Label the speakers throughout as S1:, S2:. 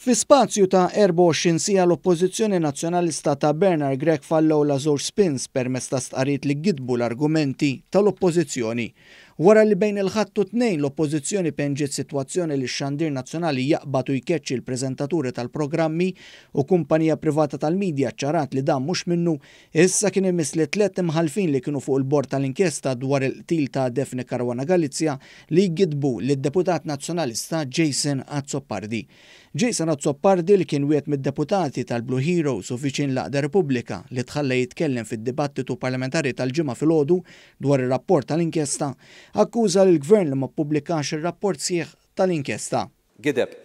S1: Fi spazju ta' 24 siegħa l-Oppożizzjoni Nazzjonalista ta' Bernard Grech fallew la żewġ spins permezz ta' stqarrijiet li gidbu l-argumenti tal-Oppożizzjoni. Wara li bejn il-Ħadd u t-Tnejn l-Oppożizzjoni penġiet sitwazzjoni li x-xandir nazzjonali jaqbad u jkeċċi l-preżentaturi tal-programmi u kumpanija privata tal-media ċċarat li dan mhux minnu, issa kien imiss li tlett imħallfin li kienu fuq il-bord tal-inkjesta dwar il-qtil ta' Daphne Caruana Galizia li jgiddbu lid-deputat Nazzjonalista Jason Azzopardi. Jason Azzopardi li kien wieħed mid-deputati tal-Blue Heroes u viċin l-Għaqda Repubblika li tħalla jitkellem fid-dibattitu parlamentari tal-Ġimgħa filgħodu dwar ir-rapport tal-inkjesta, akkuża lill-Gvern li ma ppubblikax ir-rapport sħiħ tal-inkjesta.
S2: Gideb.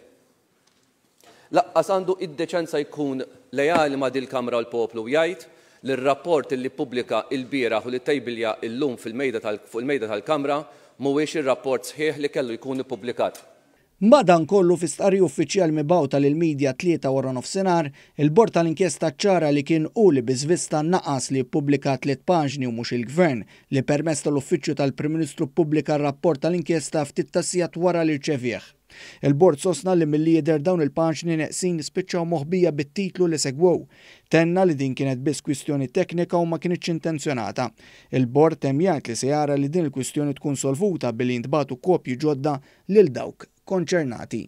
S2: Laqqas għandu id-deċenza jkun leali ma' dil-Kamra u l-poplu u jgħid li r-rapport li ppubblika ilbieraħ u li tejbilja illum fil-mejda tal fuq il-mejda tal-Kamra mhuwiex ir-rapport sħiħ li kellu jkun ippubblikat.
S1: Madankollu, fi stqarrija uffiċjali mibgħuta lill-media t-Tlieta waranofsinhar, il-Bord tal-Inkjesta ċċara li kien hu li bi żvista naqas li jippubblika tliet paġni u mhux il-Gvern li permezz tal-Uffiċċju tal-Prim Ministru ppubblika r-rapport tal-inkjesta ftit tas-sigħat wara li rċevieh. Il-Bord sostna li milli jidher dawn il-paġni neqsin spiċċaw moħbija bit-titlu li segwew. Tenna li din kienet biss kwistjoni teknika u ma kinitx intenzjonata. Il-Bord temm jgħid li se jara li din il-kwistjoni tkun solvuta billi jintbagħtu kopji ġodda lil dawk konċernati.